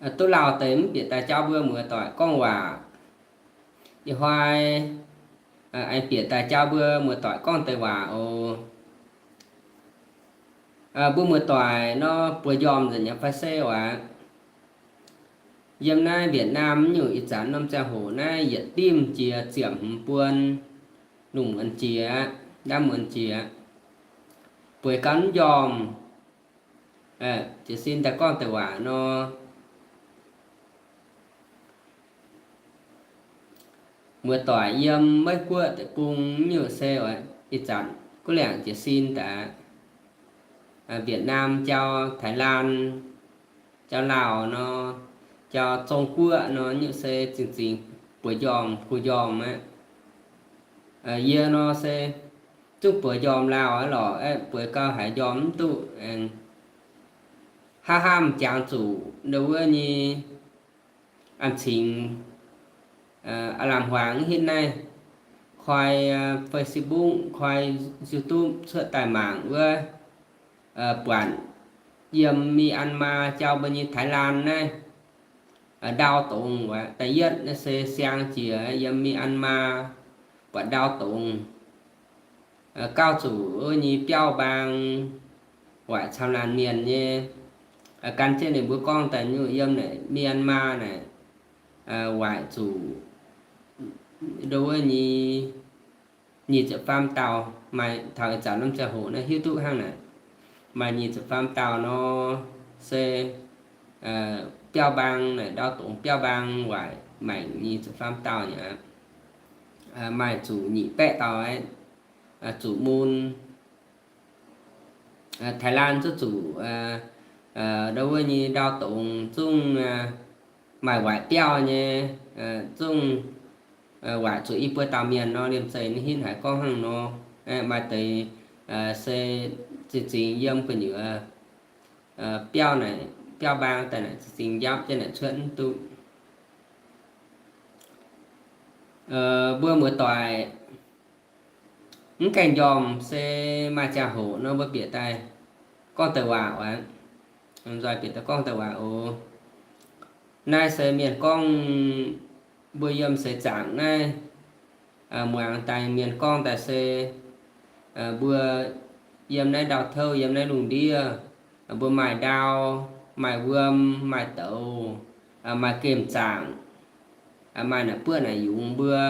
duqv lauh deix mv bieqc daaih jauv mbuo muoz-doic gorngv waac. Ih hnoi aengx bieqc daaih jauv mbuo muoz-doic gorngv deix waac oc. Mbuo muoz-doic nor buoz njormh nzengc nyei fai se oc. Yiem naaiv Việt Nam nyungc ih zanc norm ziangh hoc naaiv yietc dimv jiex ziepc hmz buon, lungh muonz jiex, ndaamv muonz jiex, bueix gau mv njormh. Jiez sin daaih gorngv deix waac nor, muoz-doic yiem Meiv Guoqv deic-bung nyungc se ih zanc guv liangc jiez sin daaih, Việt Nam jauv, Thái Lan jauv, Laos nor, jauv Zong Guoqv nor nyungc se zingh zingh buoz njormh, kuh njormh aqv. Yie nor se zungv buoz njormh lauh aqv lorqc, buoz gau haiz njormh mv duqv. Hnangv hnamv jangx zuqc ndau wuov nyei an cingx, aav lamh huaang hitv naaiv koi Facebook, koi YouTube cuotv daaih mangc wuov, buatc yiem Myanmar jauv mbuo nyei Thái Lan naaiv ndau dongz wuov, da'yietv naaiv se siang jiex yiem Myanmar buatc ndau dongz. Gauh zuqc wuov nyei biauv mbaang waaic camv laanh mienh nyei. Gan jienv ninh mbuo gorngv daaih nyungc yiem naaic Myanmar naaic waaic zuqc ndau wuov nyei nyic ziepc faam dauh, maaih taux ih zanc norm ziangh hoc naaiv hiuv duqv hnangv naaic, maaih nyic ziepc faam dauh nor, se biauv mbaang naaic ndau dongz biauv mbaang waaic maengc nyic ziepc faam dauh nyei aqv. Maaih zuqc nyic baeqv dauh, zuqc mun. Thái Lan zungv zuqc ndau wuov nyei ndau dongz zungv maaih waaic biauv nyei, zungv waaic zuqc i buo dauh mienh nor, liemh zeih ninh hitv haiz gorngv hnangv nor. Maaih deix se zingh zingh yiem gu'nyuoz biauv naaic, biauv mbaang daaih naaic zingh zingh njapv jienv naaic cuotv mv duqv. Mbuo muoz-doic mv gaengh njormh se maaih ziangh hoc nor mbuo bieqc daaih gorngv deix waac oc. Nzoih bieqc daaih gorngv deix waac oc. Naaiv se mienh gorngv mbuo yiem seix zaangc naaiv, muangx daaih mienh gorngv daaih se mbuo yiem naaiv ndau-touv, yiem naaiv lungh ndiev, mbuo maaih ndau, maaih wuom, maaih douz, maaih gemh zaangc, maaih naaic buoqv naaic yungz mbuo,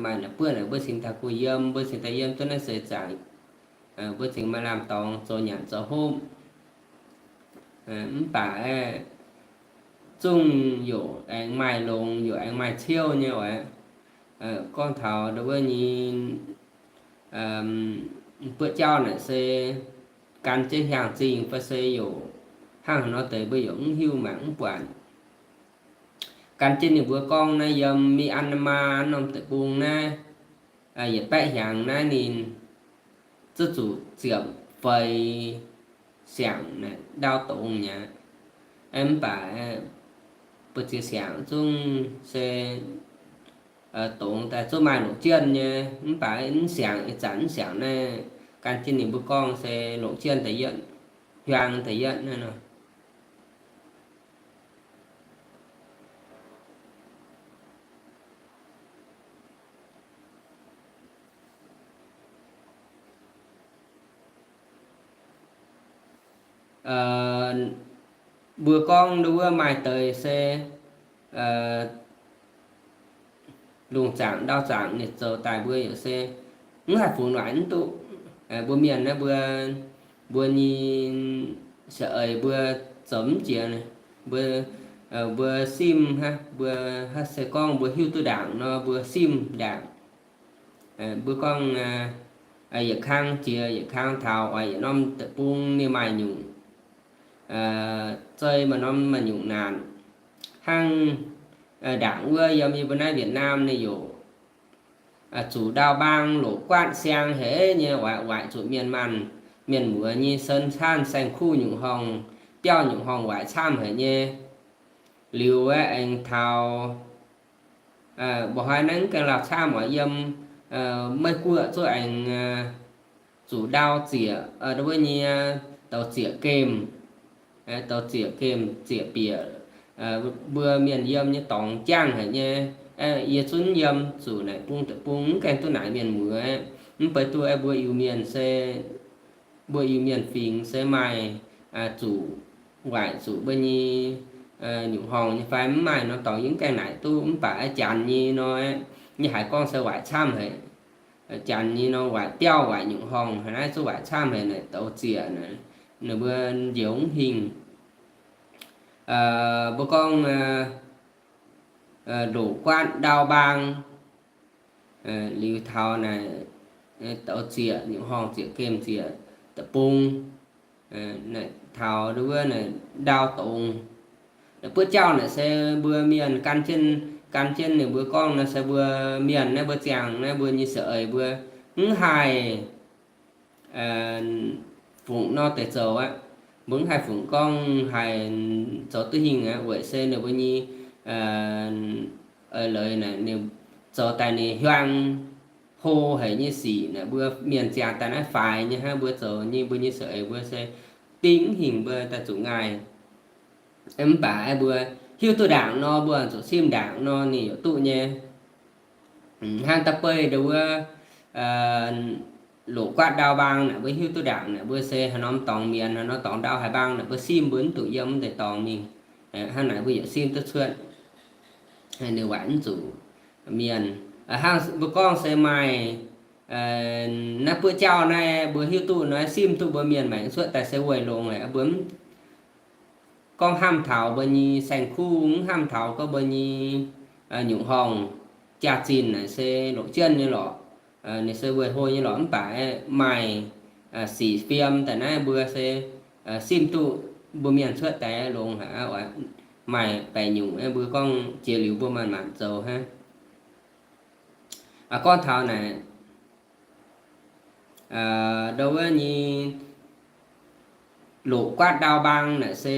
maaih naaic buoqv naaic mbuo cingx daaih kuh yiem, mbuo cingx daaih yiem duqv naaiv seix zaangc, mbuo cingx maaih lamh dorngx zoux nyanc zoux hopv. Mv baac zungv youc aengx maaih longx, youc aengx maaih ciouv nyei oc. Gorngv taux ndau wuov nyei buoqv jauv naaic se gan jienv hiaangx zingh fai se youc hnangv haaix nor deix mbuo youc mv hiuv mangc mv buatc. Gan jienv ninh mbuo gorngv naaiv yiem Myanmar norm deic-bung naaiv, yietc baeqv hnyangx naaiv ninh zuqc ziepc feix siangx ndau dongz mi'aqv. Mv baac buoz-ziex siangx zungv se dongz daaih zungv maaih longc jienv nyei, mv baac mv siangx, ih zanc mv siangx naaiv gan jienv ninh mbuo gorngv se longc jienv da'yietv, hiuang da'yietv naaiv nor. Mbuo gorngv ndau wuov maaih deix se lungh zaangc ndau zaangc ninh zoux daaih mbuo yaac se mv haih funx waaic mv duqv. Mbuo mienh naaiv mbuo, mbuo nyei siec eix mbuo zoux mv jiex, mbuo, mbuo simv hnangv, mbuo hnangv se gorngv mbuo hiuv duqv ndaangc nor mbuo simv ndaangc. Mbuo gorngv yietc kang jiex yietc kang taux, oix yietc norm deic-bung ninh maaih nyungc zei, maaih norm maaih nyungc naanc. Hnangv ndaangc wuov yiem yie mbuo naaiv Việt Nam ninh youc zuqc ndau mbaang loc guaatv siang haic nyei, waaic zuqc mienh maanh mienh muoz nyei sen saanh saeng-kuv nyungc horngh, biauv nyungc horngh waaic camv haic nyei. Liuz aengx taux mba'hnoi naaiv gaengh lauh camv oc, yiem Meiv Guoqv zungv aengx zuqc ndau zieqc, wuov nyei, douz zieqc gemh, douz zieqc gemh zieqc bieqc, Mbuo mienh yiem nyei dorngx jangv haic nyei. Yie zunv yiem zuqc naaic bung deic-bung mv gaengh duqv naaic mienh muoz aqv. Mv baac duqv aeqv, mbuo Iu-Mienh se, mbuo Iu-Mienh fingx se maaih zuqc, waaic zuqc mbuo nyei nyungc horngh nyei fai mv maaih nor dorngx yie mv gaengh naaic duqv. Mv baac aeqv, janx nyei nor, yie haiz gorngv se waaic camv haic. Janx nyei nor waaic biauv, waaic nyungc horngh, haaix naaiv zungv waaic camv haic naaic, douz ziec naaic, ninh mbuo njoux mv hingh. Mbuo gorngv loc guaatv ndau mbaang, liuz taux naaic douz ziec nyungc horngh, ziec gemh ziec deic-bung, taux wuov ndau dongz. Naaic buov jauv naaic se mbuo mienh gan jienv, gan jienv ninh mbuo gorngv nor se mbuo mienh naaiv mbuo ziangh naaiv mbuo nyei siouc eix mbuo mv haih fungc nor deix zoux aqv. Mbuo mv haih fungc gorngv haih zoux duqv hingh aqv, weic se ninh mbuo nyei eix leiz naaic ninh zoux daaih ninh hiuang hlo haic nyei sic naaic, mbuo mienh ziangh daaih naaiv faix nyei hnangv, mbuo zoux nyei mbuo nyei siouc eix mbuo se dingh hingh mbuo daaih zuqc ngaih. Mv baac mbuo hiuv duqv ndaangc nor mbuo zuqc simv ndaangc nor ninh yaac duqv nyei. Hnangv da'beiv ndo wuov loc guaatv ndau mbaang naaic mbuo hiuv duqv ndaangc naaic mbuo se haaix norm dorngx mienz, haaix norm dorngx ndau haaix mbaang naaic mbuo simv mbuo mv dungx yiem wuov deix dorngx mingh. Hnangv naaic mbuo yaac simv duqv cuotv, ninh waaic mv zuqc mienh. Hnangv mbuo gorngv se maaih naaiv buov jauv naaiv mbuo hiuv duqv nor simv duqv mbuo mienh maengc cuotv daaih se weic longx haic. Mbuo mv gorngv hnamv taux mbuo nyei saeng-kuv, mv hnamv taux gorngv mbuo nyei nyungc horngh jaax-zinh naaic se longc jienv nyei lorqc. Ninh se weic hlo nyei lorqc, mv baac maaih sic fiem daaih naaiv mbuo se simv duqv mbuo mienh cuotv daaih longx haic. Maaih baeqc nyungc mbuo gorngv jiex liuz mbuo maanc maanc zoux hnangv. Gorngv taux naaic ndo wuov nyei loc guaatv ndau mbaang naaic se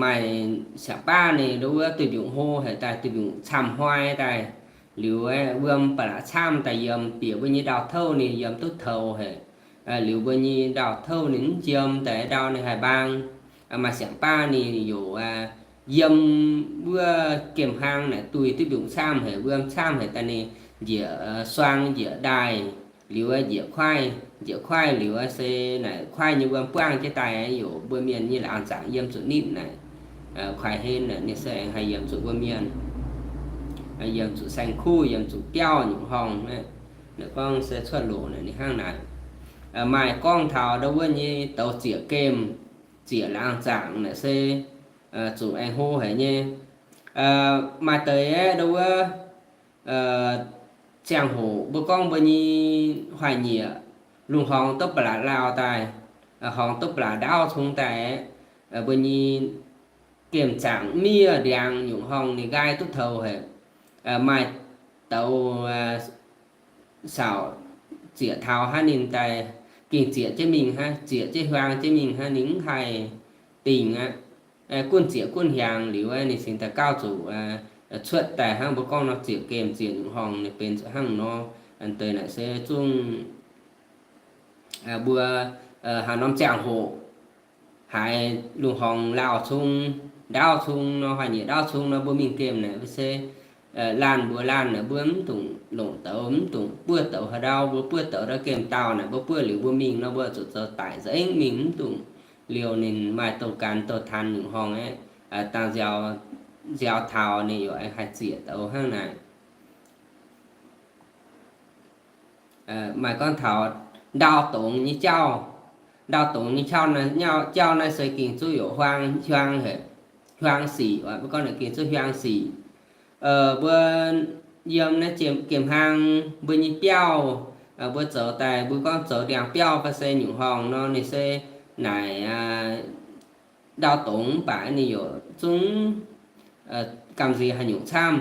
maaih siangx baav ninh ndo wuov duih mbiungc hlo haic daaih, duih mbiungc camv hnoi daaih, liuz wuom ba'laqc camv daaih yiem bieqc mbuo nyei ndau-touv ninh yiem duqv toux haic. Liuz mbuo nyei ndau-touv ninh mv yiem daaih ndau ninh haih mbaang. Maaih siangx baav ninh yaac yiem wuov gemh hlang naaic duih duqv mbiungc camv haic, wuom camv haic daaih ninh njiec suang njiec ndaaih liuz njiec kuaaiv, njiec kuaaiv liuz se naaic kuaaiv nyei wuom buangv jienv daaih yaac mbuo mienh nyei laangz zaangc yiem zuqc nitv naaic. Kuaaiv henv naaic ninh se aengx haih yiem zuqc mbuo mienh, yiem zuqc saeng-kuv, yiem zuqc biauv nyungc horngh. Naaic gorngv se cuotv loc naaic ninh hnangv naaic. Maaih gorngv taux ndo wuov nyei douz ziec gemh, ziec laangz zaangc naaic se zuqc aengx hlo haic nyei. Maaih deix aeqv, ndo wuov ziangh hoc mbuo gorngv mbuo nyei huaai-nyieqc lungh horngz duqv ba'laqc lauh daaih, horngz duqv ba'laqc ndaauv cung daaih, mbuo nyei gemh zaangc miev ndiangx nyungc horngh ninh nqaai duqv toux haic. Maaih douz saauc ziec taux hnangv ninh daaih gengh ziec jienv mingh hnangv, ziec jienv hiuang jienv mingh hnangv, ninh mv haih dingc aqv. Gunv ziec gunv hiuang liuz ninh cingx daaih gauh zuqc cuotv daaih hnangv mbuo gorngv nor ziec gemh ziec nyungc horngh ninh benx zuqc hnangv nor. Deix naaic se zungv mbuo haaix norm ziangh hoc haiz lungh horngz lauh cung, ndaauv cung nor, huaai-nyieqc ndaauv cung nor, mbuo mingh gemh naaic se laanh mbuox laanh naaic mbuo mv dungx longc douz, mv dungx buov douz haaix ndau. Mbuo buov douz ndau gemh dauh naaic mbuo buov liuz mbuo mingh nor mbuo zuqc zoux daic nzengc mingh, mv dungx liouh ninh maaih douz-gan douz-taan nyungc horngh aeqv, dangh nziaaux taux ninh yaac haih ziec douz hnangv naaic. Maaih gorngv taux ndau dongz nyei jauv. Ndau dongz nyei jauv naaiv se gengh zuqc yaac huaang, huaang haic, huaang sic. Mbuo gorngv naaic gengh zuqc huaang sic. Mbuo yiem naaiv gemh hlang mbuo nyei biauv, mbuo zoux daaih mbuo gorngv zoux ndiangx-biauv fai se nyungc horngh nor ninh se naaic ndau dongz mv baac ninh yaac zungv gamh nziex haaix nyungc camv.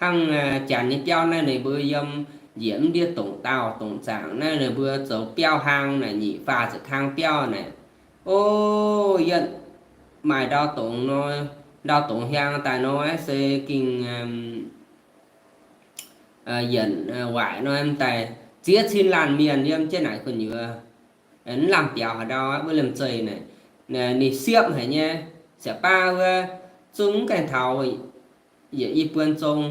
Hnangv janx nyei biauv naaiv ninh mbuo yiem njiec mv ndiev dongc daauh dongc zaangc naaiv ninh mbuo zoux biauv hlang naaic nyic faah ziepc kang biauv naaic. O, yie maaih ndau dongz nor, ndau dongz hiuang daaih nor se gengh yienc waaic nor daaih ziex cin laanh mienh yiem jienv naaic gu'nyuoz. Mv lamh biaux haaix ndau wuov liemh zeih naaic, ninh siepv haic nyei. da'baav wuov zungv gaengh taux yietc i buon zong,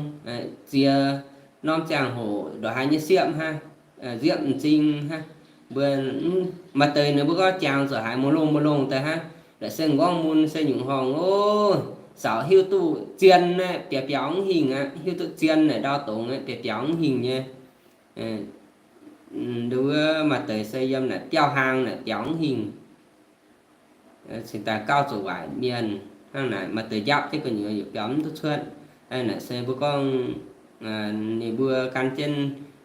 ziex norm ziangh hoc ndongc haaix nyei siepv hnangv, nziepv m'zing hnangv. Mbuo, maaih deix ninh mbuo gorngv jangx zuqc haiz mv longx mv longx daaih hnangv. Naaic se m'nqorngv mun se nyungc horngh ov, caux hiuv duqv zien naaic biaux biaux mv hingh aqv, hiuv duqv zien naaic ndau dongz aqv, biaux biaux mv hingh nyei. Nduov maaih deix se yiem naaic biauv hlang naaic biaux mv hingh. Cingx daaih gauh zuqc waaic mienh hnangv naaic, maaih deix njapv jienv gu'nyuoz yietc biauv mv duqv cuotv. Naaic se mbuo gorngv ninh mbuo gan jienv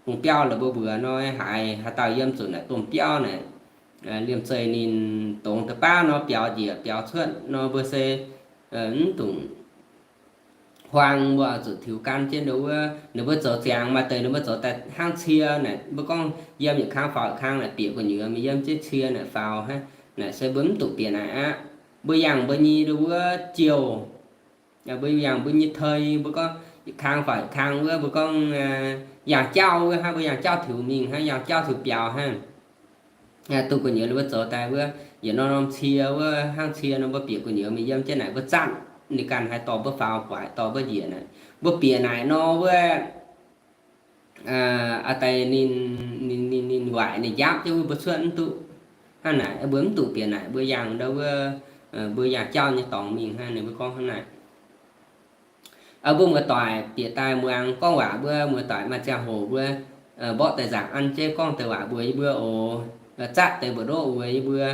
bung biauv la'buo mbuox nor, haaix, haaix dauh yiem zuqc naaic domh biauv naaic, liemh zeih ninh dongz da'baav nor biaux njiec biaux cuotv nor, mbuo se mv dungx huaang, mbuo oix zuqc tiux gan jienv nduov wuov. Ninh mbuo zoux ziangx maaih deix ninh mbuo zoux daaih hnangv cie naaic, mbuo gorngv yiem yietc kang faaux yietc kang naaic, bieqc gu'nyuoz mingh yiem jienv cie naaic faaux hnangv. Naaic se mbuo mv dungx bieqc naaic aqv. Mbuo yangh mbuo nyei nduov wuov jouh, mbuo yangh mbuo nyei tei, mbuo gorngv yietc kang faaux yietc kang wuov, mbuo gorngv yangh jauv wuov hnangv, mbuo yangh jauv tiux mingh hnangv, yangh jauv tiux biaux hnangv. Duqv gu'nyuoz ninh mbuo zoux daaih wuov, yietc norm norm cie wuov, hnangv cie nor mbuo bieqc gu'nyuoz mingh yiem jienv naaic, mbuo zatv ninh ganh haaix dorh mbuo faaux, buatc dorh mbuo njiec naaic, mbuo bieqc naaic nor wuov, aa, deix ninh, ninh, ninh, ninh waaic ninh njapv jienv wuov, mbuo cuotv mv duqv. Hnangv naaic mbuo mv dungx bieqc naaic, mbuo yangh ndau wuov, mbuo yangh jauv nyei dorngx mingh hnangv. Ninh mbuo gorngv hnangv naaic. Mbuo muoz-doic bieqc daaih muangx gorngv waac, mbuo muoz-doic maaih ziangh hoc mbuo mborqv deix nzaangc an jienv gorngv deix waac mbuox yie mbuo oc. Zatv deix mbu'ndoqv weic yie mbuo,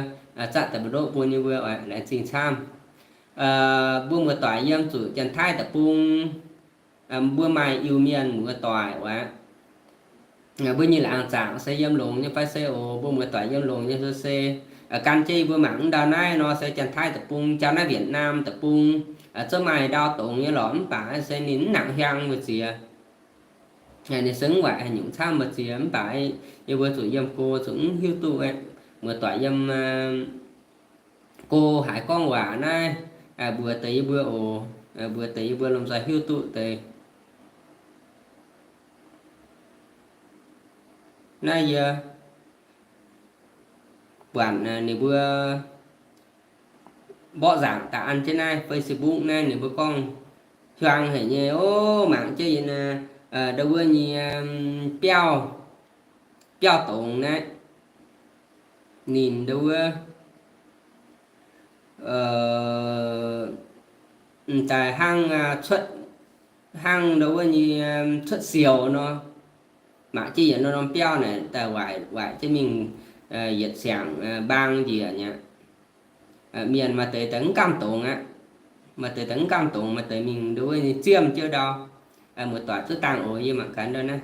zatv deix mbu'ndoqv bun yie mbuo, laengz zingh camv. Mbuo muoz-doic yiem zuqc Janx-Taiv deic-bung, mbuo maaih Iu-Mienh muoz-doic aqv. Mbuo nyei laangz zaangc se yiem longx nyei fai se oc? Mbuo muoz-doic yiem longx nyei se, gan jienv yie mbuo mangc mv ndau naaiv nor se Janx-Taiv deic-bung, jauv naaiv Việt Nam deic-bung, zungv maaih ndau dongz nyei lorqc, mv baac se ninh mv nangc hiang mbu'ziex. Ninh se mv waaic haaix nyungc camv mbu'ziex, mv baac yie mbuo zuqc yiem go zuqc mv hiuv duqv. Muoz-doic yiem go haiz gorngv waac naaiv, mbuox deix yie mbuo oc, mbuox deix yie mbuo lomh nzoih hiuv duqv deix. Naaiv yie buatc ninh mbuo mborqv nzaangc daaih an jienv naaiv Facebook naaiv, ninh mbuo gorngv hiuang haic nyei ov, mangc jienv yie naaiv, ndau wuov nyei biauv, biauv dongz naaiv, ninh ndau wuov daaih hnangv cuotv, hnangv ndau wuov nyei cuotv sioux nor. Mangc jienv yietc norm norm biauv naaic daaih waaic, waaic jienv mingh yietc siangx mbaang njiec nyei aqv. Mienh maaih deix daaih mv gamh dongz aqv. Maaih deix daaih mv gamh dongz, maaih deix mingh ndau wuov nyei ziemh jienv ndau. Muoz-doic zuov dangh oc, yie mangc gaax ndau naaiv.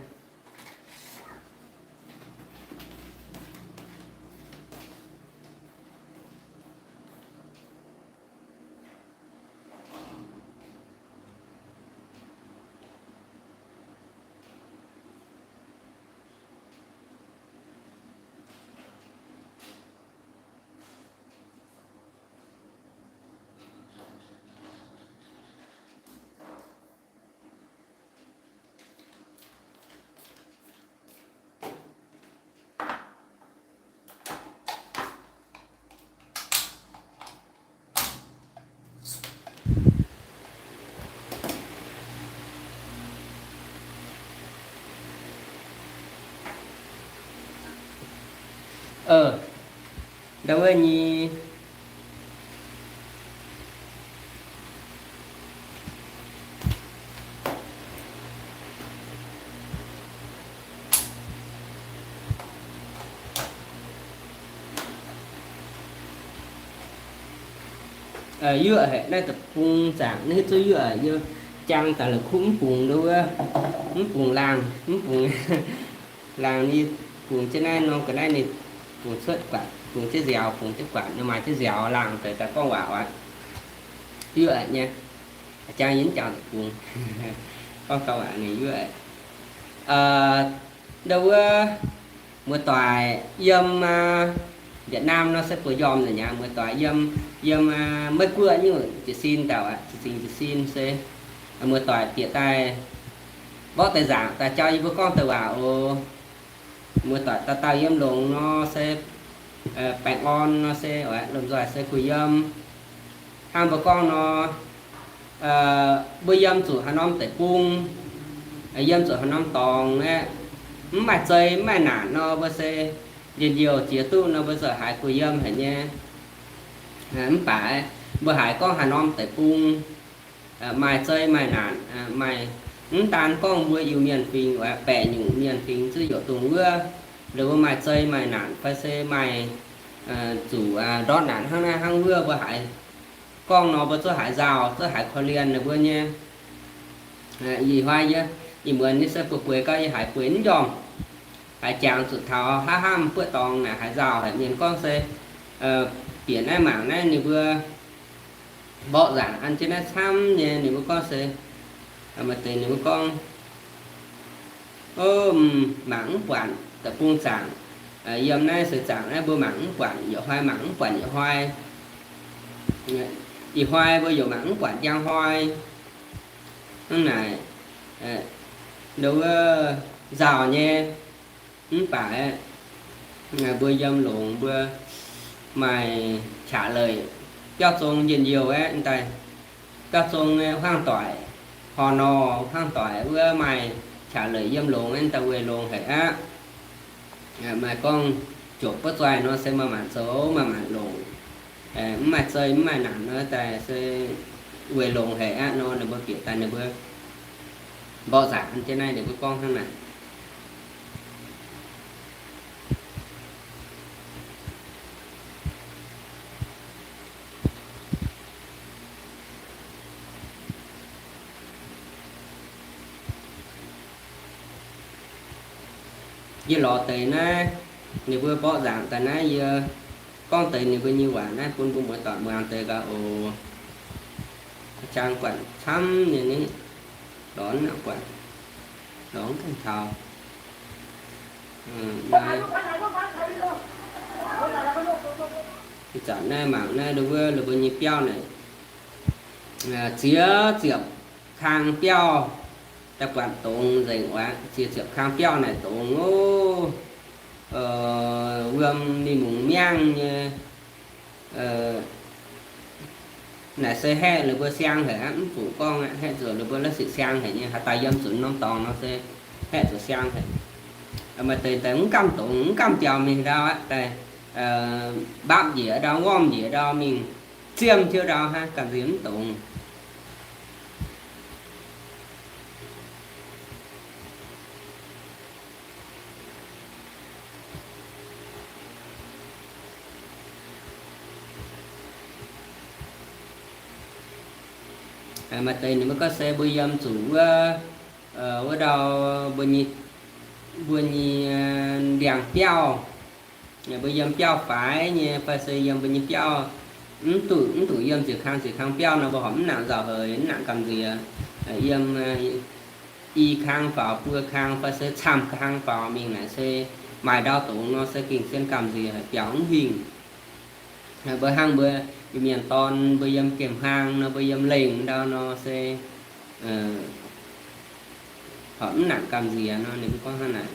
Ndau wuov nyei yuoqv haic naaiv deic-bung zaangc naaiv hiuv duqv yuoqv, yie jang daaih la'kuqv mv bungx ndau wuov, mv bungx laangh, mv bungx laangh nyei, bungx jienv naaiv norm ga'naaiv ninh bungx cuotv guatc, bungx jienv nziaaux, bungx jienv guatc, ninh maaih jienv nziaaux laangh deix daaih gorngv waac oc. Yuoqv nyei, jang yie mv jangx deic-bung, gorngv gauh waac ninh yuoqv. Ndau wuov muoz-doic yiem Việt Nam nor se buoz njormh naaic nyei, muoz-doic yiem, yiem Meiv Guoqv nyungc jiez sin dauh aqv, jiez sin jiez sin se muoz-doic bieqc daaih mborqv deix nzaangc daaih jauv yie mbuo gorngv deix waac oc. Muoz-doic dauh dauh yiem longx nor se baengh orn nor se lomh nzoih se kuh yiem. Hnangv mbuo gorngv nor, mbuo yiem zuqc haaix norm deic-bung, yiem zuqc haaix norm dorngx aeqv, mv maaih zei mv maaih naanc nor, mbuo se njien-youh jiex duqv nor, mbuo ziouc haiz kuh yiem haic nyei. Mv baac mbuo haiz gorngv haaix norm deic-bung maaih zei maaih naanc, maaih, mv daan gorngv mbuo Iu-Mienh fingx, baeqc nyungc mienh fingx zuqv youc dungz wuov, ninh mbuo maaih zei maaih naanc fai se maaih zuqc ndortv naanc hnangv naaiv hnangv wuov, mbuo haiz gorngv nor, mbuo zuqc haiz nzauh, zuqc haiz korv-lienh ninh mbuo nyei. Ih hnoi yie, ih muonz nyei se bueix bueix gau, yie haiz bueix mv njormh, haiz jangx zuqc taux hlaav hnamv buoqv dorngx naaic haiz nzauh haic. Mienh gorngv se bieqc naaiv mangc naaiv ninh mbuo mborqv nzaangc an jienv naaiv camv nyei. Ninh mbuo gorngv se, maaih deix ninh mbuo gorngv, mangc mv buatc deic-bung zaangc. Yiem naaiv se zaangc naaiv mbuo mangc mv buatc yietc hnoi, mangc mv buatc yietc hnoi. Ih hnoi mbuo yaac mangc mv buatc njang hnoi. Hnangv naaic, nduov nzauh nyei. Mv baac mbuo yiem longx mbuo maaih qaqc leic biauv zong njien-youh aeqv, daaih biauv zong huaang doic, horh nor huaang doic wuov maaih qaqc leic yiem longx aeqv, daaih weic longx haic aqv. Maaih gorngv jopc buov zoih nor se maaih maanc zoux, maaih maanc longx. Mv maaih zei mv maaih naanc nor daaih se weic longx haic aqv nor, ninh mbuo bieqc daaih ninh mbuo mborqv nzaangc an jienv naaiv ninh mbuo gorngv hnangv naaic. Yie lorz deix naaiv, ninh mbuo mborqv nzaangc daaih naaiv, yie gorngv deix ninh mbuo nyei waac naaiv bun mbuo muoz-doic muangx deix gaax oc. Jang buatc camv nyei ni, lorz nangc buatc, lorz ganh taux. Ih zanc naaiv mangc naaiv wuov ninh mbuo nyei biauv naaic, ziex ziepc kang biauv, daaih buatc dongz nzengc oc. Ziex ziepc kang biauv naaic dongz oc. Wuom mingh mungz miangv nyei. Naaic se haeqv ninh mbuo siang haic aqv, mv zuqc gorngv aqv, haeqv zuqc ninh mbuo la'sic siang haic nyei. Haaix dauh yiem zuqc norm dorngx nor se haeqv zuqc siang haic. Maaih deix daaih mv gamh dongz, mv gamh biaux mingh ndau aqv, daaih mbapv njiec ndau, ngorm njiec ndau, mingh ziemh jienv ndau hnangv, gamh nziex mv dongz. Maaih deix ninh mbuo gorngv se mbuo yiem zuqc wuov, wuov ndau mbuo nyei, mbuo nyei ndiangx-biauv, mbuo yiem biauv faix nyei fai se yiem mbuo nyei biauv, mv duqv, mv duqv yiem ziepc kang ziepc kang biauv nor, mbuo horpc mv nangc nzauh heix, mv nangc gamh nziex. Yiem i kang faaux, buo kang fai se camv kang faaux mingh naaic se maaih ndau dongz nor se gengh zien gamh nziex, biaux mv hingh. Mbuo hnangv mbuo Iu-Mienh dorn mbuo yiem gemh hlang nor, mbuo yiem lengh ndau nor se horpc mv nangc gamh nziex nor, ninh mbuo gorngv hnangv naaic.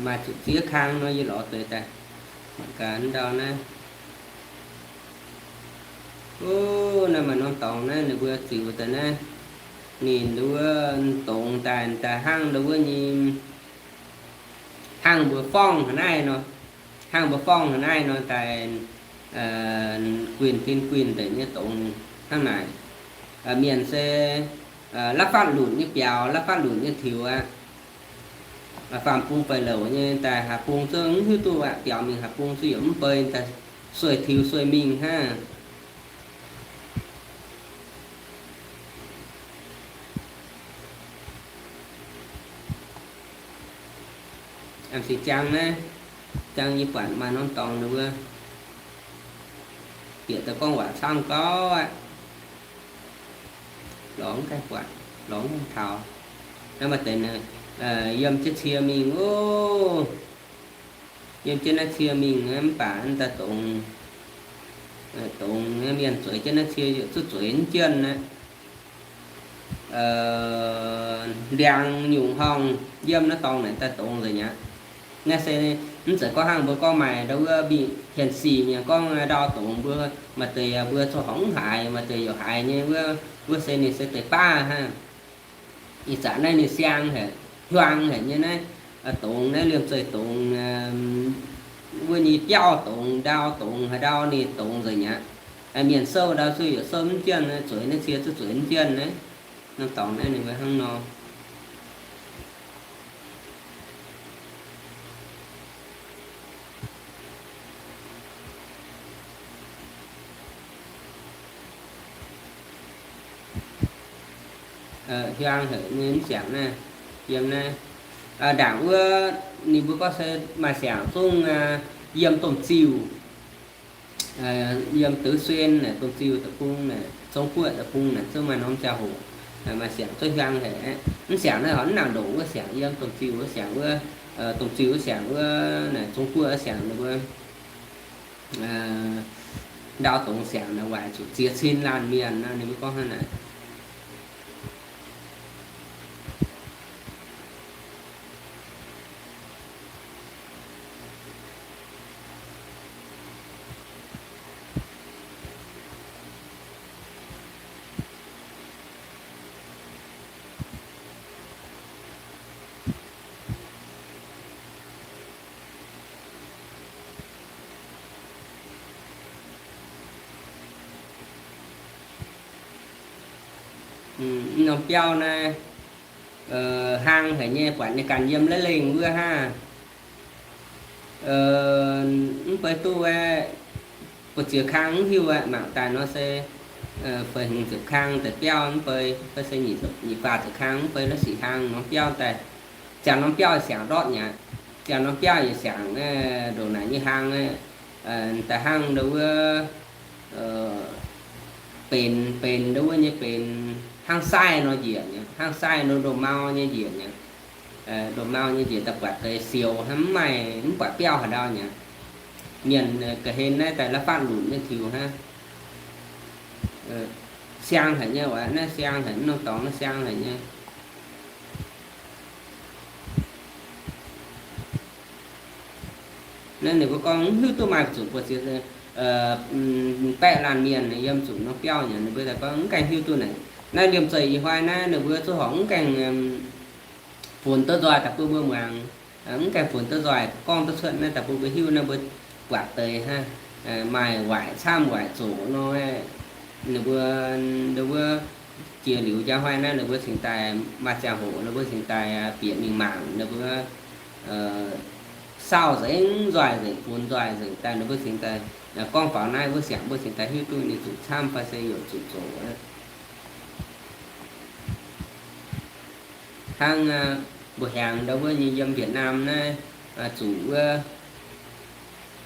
Maaih zuqc ziex kang nor yie lorz deix daaih. Mangc gaax ndau naaiv. Ov, naaiv maaih norm dorngx naaiv ninh mbuo ziux daaih naaiv. Ninh nduov dongz daaih, daaih hnangv nduov wuov nyei, hnangv mbuo forng haaix naaiv nor, hnangv mbuo forng haaix naaiv nor daaih guinh fin guinh deix nyei dongz hnangv naaic. Mienh se la'fatv lunc nyei biaux, la'fatv lunc nyei tiux aqv. Faam-bung fai louc nyei daaih haaix bung zungv mv hiuv duqv aqv. Biaux mingh haaix bung zungv yaac mv bei, daaih sueih tiux sueih mingh hnangv. A'm singx ziangh naaiv, ziangh yie buatc maaih norm dorngx ninh mbuo bieqc daaih gorngv waac camv gau aqv. Lorz mv gaengh buatc, lorz mv gaengh taux. Naaiv maaih deix ninh yiem jienv cie mingh oc. Yiem jienv naaiv cie mingh mv baac daaih dongz, dongz mienh zueiz jienv naaiv cie yaac zuqc zueiz mv jienv aqv. Ndiangx nyungc horngh yiem naaiv dorngx naaic daaih dongz nzengc aqv. Naaiv se mv zeiz gorngv hnangv mbuo gorngv maaih ndau wuov mbic hienx sic mienh gorngv ndau dongz mbuo, maaih deix mbuo zoux horngc mv haiz, maaih deix yaac haiz nyei wuov, wuov se ninh se deix baav hnangv. Ih zanc naaiv ninh siang haic, hiuang haic nyei naaiv, dongz naaiv liemh zeih dongz, wuov nyei biauv dongz, ndau dongz, haaix ndau ninh dongz nzengc aqv. Mienh souv ndau zuqc yaac souv mv jienv, zueiz naaiv cie zuqc zueiz mv jienv naaiv. Norm dorngx naaiv ninh mbuo hnangv nor. Hiuang haic nyei mv siangx naaiv, yiem naaiv, ndaangc wuov ninh mbuo gorngv se maaih siangx zungv yiem domh ziuh, yiem Tứ Xuyên naaic, domh ziuh deic-bung naaic, Zong Guoqv deic-bung naaic, zungv maaih norm ziangh hoc maaih siangx zungv hiuang haic aqv. Mv siangx naaiv horpc mv nangc ndongc wuov siangx yiem domh ziuh wuov siangx wuov, domh ziuh wuov siangx wuov naaic, Zong Guoqv wuov siangx ninh mbuo ndau dongz siangx naaic waaic zuqc ziex cin laanh mienh nor, ninh mbuo gorngv hnangv naaic. Norm biauv naaiv hlang haic nyei, buatc ninh ganh yiem laiv lengh wuov hnangv. Mv bei duqv aeqv, buoz-ziex kang mv hiuv aeqv, mangc daaih nor se feix hmz ziepc kang deix biauv mv bei, fai se nyic faah ziepc kang mv bei, la'sic hlang norm biauv daaih. Ziangh norm biauv siangx ndortv nyei aqv. Ziangh norm biauv yaac siangx ndongc naaic nyei hlang aqv. Daaih hnangv ndau wuov benx, benx ndau wuov nyei benx hnangv saaiv nor njiec nyei, hnangv saaiv nor ndoh mau nyei njiec nyei. Ndoh mau nyei njiec daaih buatc deix sioux hnangv, mv maaih, mv buatc biauv haaix ndau nyei. Mienh ga'hlen naaiv daaih la'fatv lunc nyei tiux hnangv. Siang haic nyei oc, naaiv siang haic, norm dorngx naaiv siang haic nyei. Naaiv ninh mbuo gorngv mv hiuv duqv maaih zuqc buoz-ziex baeqv laanh mienh yiem zuqc norm biauv nyei, ninh mbuo daaih gorngv mv gaengh hiuv duqv naaic. Naaiv liemh zeih ih hnoi naaiv ninh mbuo zuqc horngc mv gaengh funx duqv nzoih daaih bun mbuo muangx. Mv gaengh funx duqv nzoih gorngv duqv cuotv naaiv daaih bun mbuo hiuv, naaiv mbuo buatc deix hnangv, maaih waaic camv waaic zoqc nor, ninh mbuo, ninh mbuo jiex liuz njang hnoi naaiv ninh mbuo cingx daaih maaih ziangh hoc ninh mbuo cingx daaih bieqc mingh mangc, ninh mbuo saauv nzengc, nzoih nzengc, funx nzoih nzengc daaih ninh mbuo cingx daaih gorngv faaux naaiv wuov siangx mbuo cingx daaih hiuv duqv ninh zuqc camv fai se youc zuqc zoqc. Hnangv mbuo hiaangx ndau wuov nyei yiem Việt Nam naaiv, zuqc wuov,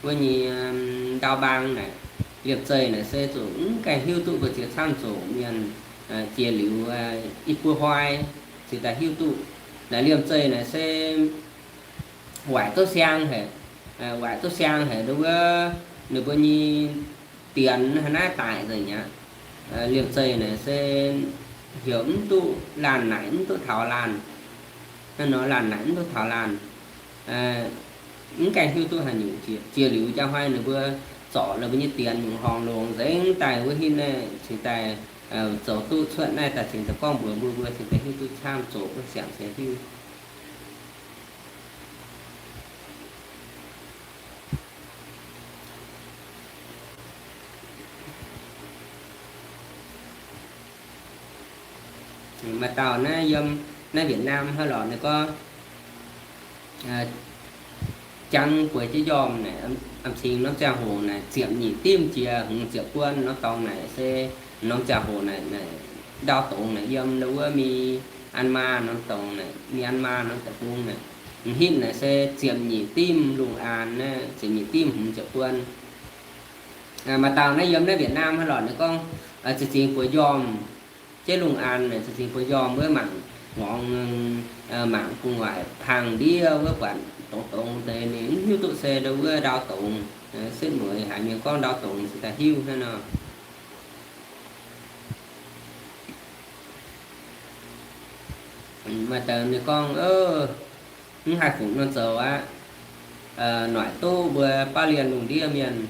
wuov nyei ndau mbaang naaic, liemh zeih naaic se zuqc mv gaengh hiuv duqv mbu'ziex camv zoqc mienh jiex liuz i buo hnoi cingx daaih hiuv duqv. Naaic liemh zeih naaic se waaic duqv siang haic, waaic duqv siang haic ndau wuov ninh mbuo nyei dienx hnangv naaiv daic nzengc aqv. Liemh zeih naaic se heuc mv duqv laanh naaic, mv duqv taux laanh. Hnangv nor laanh naaic mv duqv taux laanh, mv gaengh hiuv duqv haaix nyungc. Jiex liuz njang hnoi ninh mbuo zorc ninh mbuo nyei dienx nyungc horngc longx nzengc daaih wuov hinh naaiv cingx daaih zoux duqv cuotv naaiv daaih cingx daaih gorngv mbuox mbuo, mbuo cingx daaih hiuv duqv camv zoqc wuov siangx se hiuv. Maaih dauh naaiv yiem naaiv Việt Nam hnangv lorqc, ninh gorngv jangx bueix jienv njormh naaic, a'cingx norm ziangh hoc naaic ziepc nyeic dimv jiex hmz ziepc buon norm dorngx naaic se norm ziangh hoc naaic, naaic ndau dongz naaic yiem ndau wuov Myanmar norm dorngx naaic, Myanmar norm deic-bung naaic, m'hitv naaic se ziepc nyeic dimv lungh aanx naaiv, ziepc nyeic dimv hmz ziepc buon. Maaih dauh naaiv yiem naaiv Việt Nam hnangv lorqc, ninh gorngv za'gengh bueix njormh jienv lungh aanx naaic, za'gengh bueix njormh wuov mangc muangx mangc gu'nguaaic hnaangx ndiev wuov buatc dongh dongh deix ninh mv hiuv duqv se ndau wuov ndau dongz. Setv mueiz haiz mienh gorngv ndau dongz se daaih hiuv hnangv nor. Maaih deix ninh gorngv, mv haih fungc nor zoux aqv. Noic duqv mbuo baav lienh lungh ndiev mienh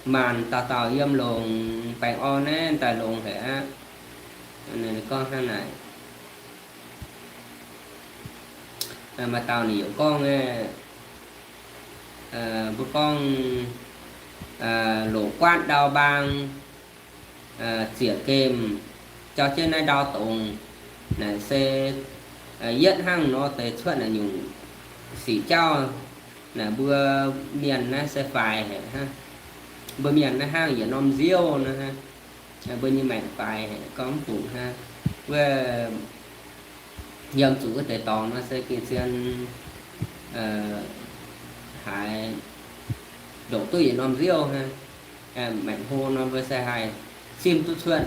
maanh dauh dauh yiem longx baengh orn naaiv daaih longx haic aqv. Ninh gorngv hnangv naaic. Maaih dauh ninh yaac gorngv, mbuo gorngv loc guaatv ndau mbaang, ziec gemh, jauv jienv naaiv ndau dongz. Naaic se yietv hnangv nor deix cuotv naaic nyungc sic jauv. Naaic mbuo mienh naaiv se faix haic hnangv. Mbuo mienh naaiv hnangv yietc norm nziouv nor hnangv. Mbuo nyei maengc faix haic, gorngv mv fungc hnangv. Wuov yiem zuqc wuov deix dorngx nor se gengh zien haiz ndongc duqv yietc norm nziouv hnangv. Maengc hlo nor mbuo se haih simv duqv cuotv,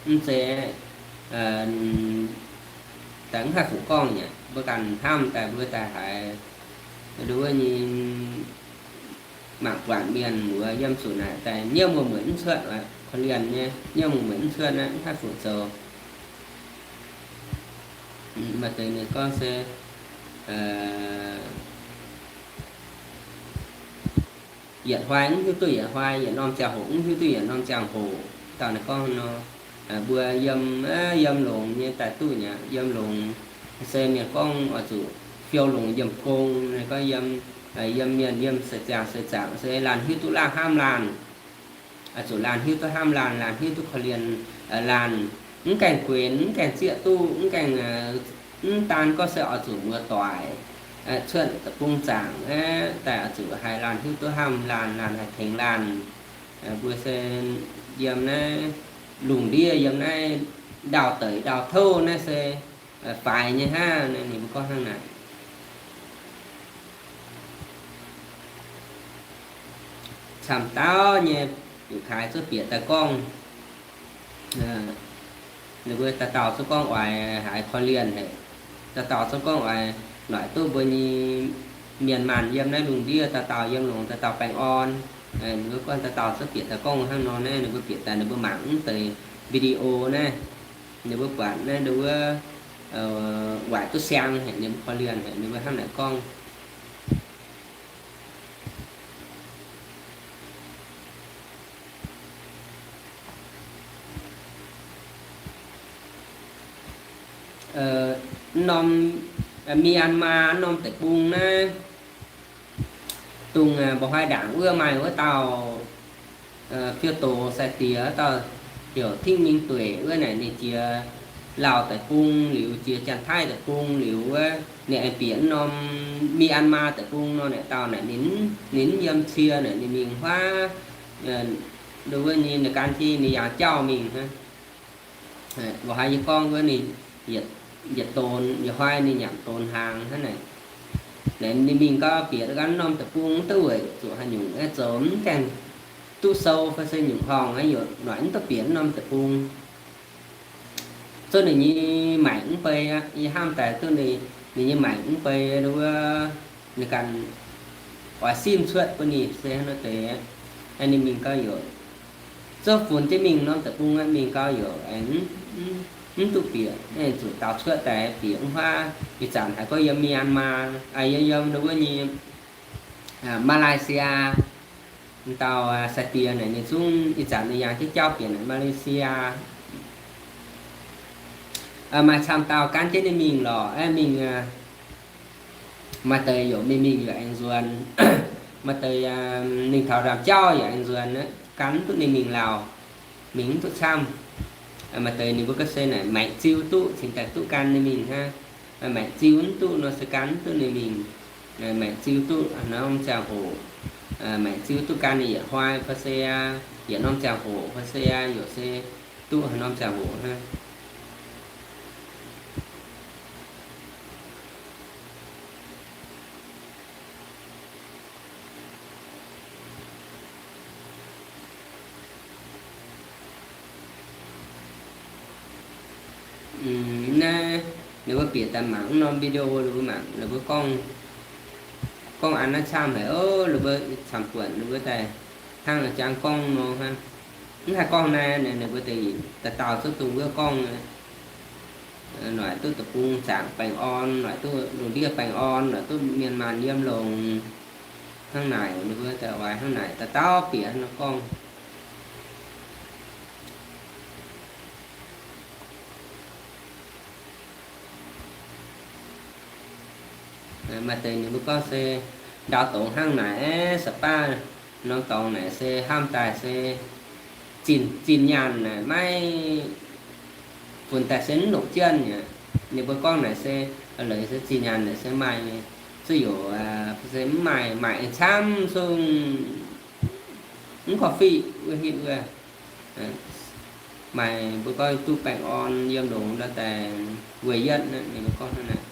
mv zeiz daaih mv haih fungc gorngv nyei. Mbuo ganh hnamv daaih mbuo daaih haiz nduov nyei mangc buatc mienh muoz yiem zuqc naaic daaih nyiemv mueic mv cuotv, korv-lienh nyei nyiemv mueic mv cuotv naaiv mv haih fungc zoux. Maaih deix ninh gorngv se yietc hnoi mv hiuv duqv yietc hnoi, yietc norm ziangh hoc mv hiuv duqv yietc norm ziangh hoc. Dauh naaiv gorngv nor, mbuo yiem, yiem longx nyei daaih duqv nyei, yiem longx se mienh gorngv oix zuqc fiou longx yiem gong. Ninh gorngv yiem, yiem mienh yiem seix zaangc seix zaangc se laanh hiuv duqv laanh hnamv laanh, zuqc laanh hiuv duqv hnamv laanh, laanh hiuv duqv korv-lienh laanh, mv gaengh guenx, mv gaengh zieqv duqv, mv gaengh, mv daan gorngv se oix zuqc muoz-doic cuotv deic-bung zaangc aqv, daaih oix zuqc haih laanh hiuv duqv hnamv laanh, laanh haih tengx laanh. Mbuo se yiem naaiv lungh ndiev, yiem naaiv ndau-deic ndau-touv naaiv se faix nyei hnangv. Ninh mbuo gorngv hnangv naaic. Camv dauh nyei yietc kaaix zuqc bieqc daaih gorngv, ninh mbuo dauh dauh zuqc gorngv oix haiz korv-lienh haic, dauh dauh zuqc gorngv oix noic duqv mbuo nyei mienh maanh yiem naaiv lungh ndiev dauh dauh yiem longx, dauh dauh baengh orn. Ninh mbuo gorngv dauh dauh zuqc bieqc daaih gorngv hnangv nor naaiv, ninh mbuo bieqc daaih ninh mbuo mangc mv deix video naaiv, ninh mbuo buatc naaiv ninh mbuo waaic duqv siang haic, ninh mbuo korv-lienh haic, ninh mbuo hnangv naaic gorngv. Norm Myanmar norm deic-bung naaiv, dongh mba'hnoi ndaangc wuov maaih wuov dauh fiou doz sai-diex dauh heuc Tingv Mingh Dueic wuov naaic, ninh jiex Laauh deic-bung liuz, jiex Janx-Taiv deic-bung liuz wuov, ninh aengx bieqc norm Myanmar deic-bung nor, naaic dauh naaic ninh mv yiem cie naaic, ninh mingh huaav, wuov ninh gan jienv ninh yangh jauv mingh hnangv. Mba'hnoi yie gorngv wuov ninh yietc donx, yietc hnoi ninh nyanc donx hnaangx hnangv naaic. Ninh mingh gau bieqc ganh norm deic-bung mv duqv weic zuqc haaix nyungc aeqv, zoux mv gaengh duqv sou fai se nyungc horngh aeqv, yaac noic mv duqv bieqc norm deic-bung. Zuov ninh nyei maengc mv bei aqv. Yie hnamv daaih duqv ninh, ninh nyei maengc mv bei wuov, ninh ganh oix simv cuotv bun ninh se hnangv nor deix. Ninh mingh gau yaac zuov funx jienv mingh norm deic-bung aqv, mingh gau yaac aengx mv duqv bieqc, zuqc daux cuotv daaih bieqc mv huaav. Ih zanc haiz gorngv yiem Myanmar, yiem, yiem wuov nyei Malaysia, dauh sai-diex naaic ninh zungv ih zanc ninh yangh jienv jauv bieqc naaic Malaysia. Maaih camv dauh gan jienv ninh mingh lorqc, aeqv mingh, maaih deix yaac mingh mingh yaac aengx nzuonx, maaih deix mingh taux ndaamv-jauv yaac aengx nzuonx, gan mv duqv ninh mingh lauh, mingh mv duqv camv. Maaih deix ninh mbuo gorngv se naaic maengc ziu duqv cingx daaih duqv gan ninh mingh hnangv. Maengc ziu mv duqv nor se gan mv duqv ninh mingh. Maengc ziu duqv norm ziangh hoc, maengc ziu duqv gan ninh yietc hnoi fai se yietc norm ziangh hoc fai se yaac se duqv haaix norm ziangh hoc hnangv. Naaiv ninh mbuo Bieqc daaih mangc norm video ninh mbuo mangc ninh mbuo gorngv, gorngv an naaiv camv haic, o, ninh mbuo camv-buonc ninh mbuo daaih hnangv jangx gorngv nor hnangv. Mv haih gorngv naaiv, ninh mbuo deix dauh dauh zuqc dongh wuov gorngv, noic duqv deic-bung zaangc baengh orn, noic duqv lungh ndiev baengh orn, noic duqv mienh maanh yiem longx, hnangv naaic ninh mbuo daaih oix hnangv naaic dauh dauh bieqc nor gorngv. Maaih deix ninh mbuo gorngv se ndau dongz hnangv naaic, sa'baav norm dorngx naaic se hnamv daaih se zinh, zinh nyaanh naaic maiv funx daaih se mv longc jienv aqv. Ninh mbuo gorngv naaic se, leiz se zinh nyaanh naaic se maaih, zuqc youc, se mv maaih, maaih camv zungv mv korv-fiqv wuov hitv wuov. Maaih mbuo gorngv duqv baengh orn yiem longx ndau daaih weic yietv, ninh mbuo gorngv hnangv naaic.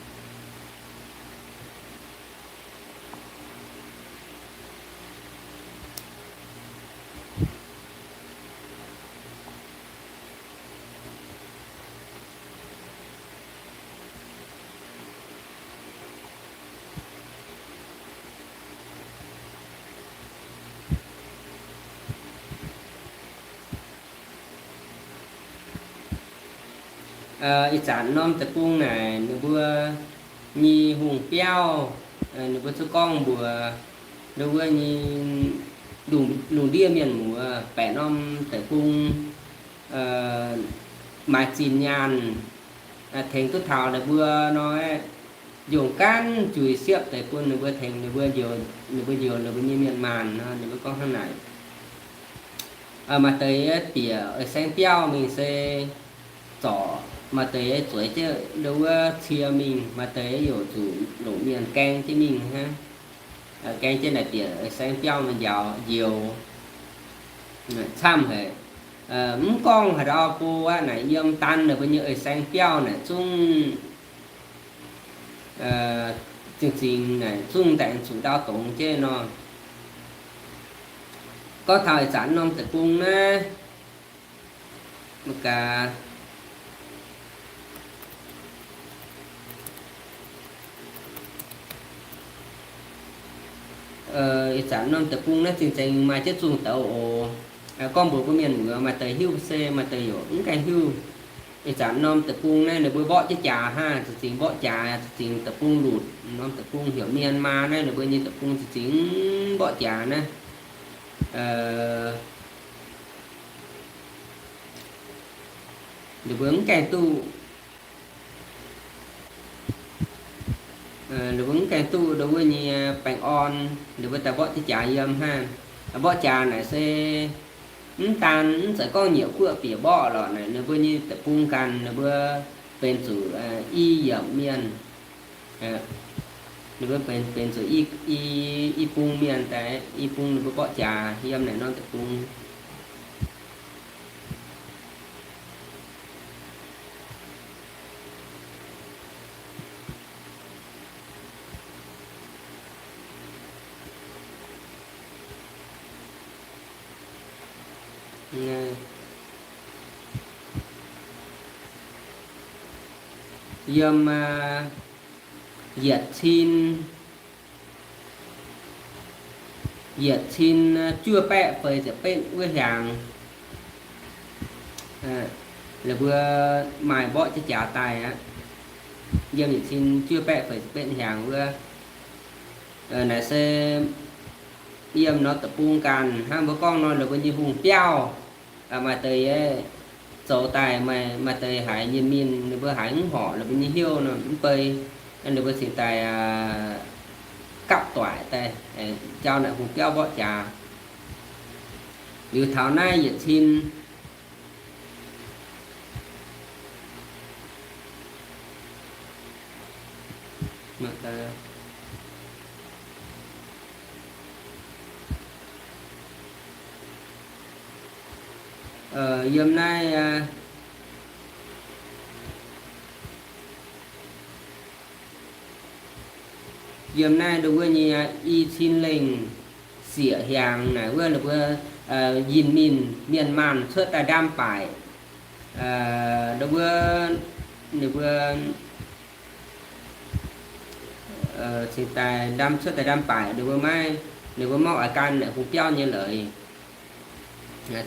Ih zanc norm deic-bung naaic ninh mbuo nyei hungh biauv, ninh mbuo zuqc gorngv mbuox ndau wuov nyei lungh, lungh ndiev mienh muoz baeqc norm deic-bung maaih zinh nyaanh tengx duqv taux ninh mbuo nor, yungh gaanv juix siepv deix bun ninh mbuo tengx ninh mbuo njoux, ninh mbuo njoux ninh mbuo nyei mienh maanh nor, ninh mbuo gorngv hnangv naaic. Maaih deix bieqc eix saeng biauv mingh se zorc, maaih deix zueiz jienv ndau wuov cie mingh, maaih deix youc zuqc longc mienh gaeng jienv mingh hnangv. Gaeng jienv naaic bieqc eix saeng biauv mingh njaaux njoux. Camv haic. Mv gorngv haaix dauh bun aqv, naaic yiem daan ninh mbuo nyei eix saeng biauv naaic zungv, zingh zingx naaic zungv ndaengx zuqc ndau dongz jienv nor. Gorngv taux ih zanc norm deic-bung naaiv, mv gaax, ih zanc norm deic-bung naaiv zingh zengx maaih jienv zungh douz oc. Gorngv mbuox mbuo mienh muoz maaih deix hiuv se maaih deix youc mv gaengh hiuv. Ih zanc norm deic-bung naaiv ninh mbuo mborqv jienv jaax hnangv, za'gengh mborqv jaax, za'gengh deic-bung lutc. Norm deic-bung heuc Myanmar naaiv, ninh mbuo nyei deic-bung za'gengh mborqv jaax naaiv. Ninh mbuo mv gaengh duqv, ninh mbuo mv gaengh duqv ndau wuov nyei baengh orn, ninh mbuo daaih mborqv jienv jaax yiem hnangv. Mborqv jaax naaic se mv daan, mv zeiz gorngv nyei guoqv bieqc mborqv lorqc naaic, ninh mbuo nyei deic-bung ganh ninh mbuo benx zuqc i yiemc mienh. Ninh mbuo benx, benx zuqc i, i bung mienh daaih, i bung ninh mbuo mborqv jaax yiem naaic norm deic-bung. Yiem yietc cin, yietc cin juov baeqv feix ziepc betv wuov hnyangx, ninh mbuo maaih mborqv jienv jaax daaih aqv. Yiem yietc cin juov baeqv feix ziepc betv hnyangx wuov, naaic se yiem norm deic-bung ganh hnangv mbuo gorngv nor, ninh mbuo nyei hungh biauv, maaih deix zoux daaih, maaih deix haiz nyienh mienh ninh mbuo haiz mv horpc ninh mbuo nyei hnyouv nor mv bei, ninh mbuo cingx daaih gapv doic daaih jauv naaic hungh biauv mborqv jaax. Liuz taux naaiv yietc cin yiem naaiv, yiem naaiv ndau wuov nyei i cin lengh sieqv hnyangx naaic wuov ninh mbuo yinh mienh mienh maanh cuotv daaih ndaam-baaic, ndau wuov ninh mbuo Cingx daaih ndam cuotv daaih ndam baaic ninh mbuo maiv, ninh mbuo maiv oix gan naaic hungh biauv nyei leiz.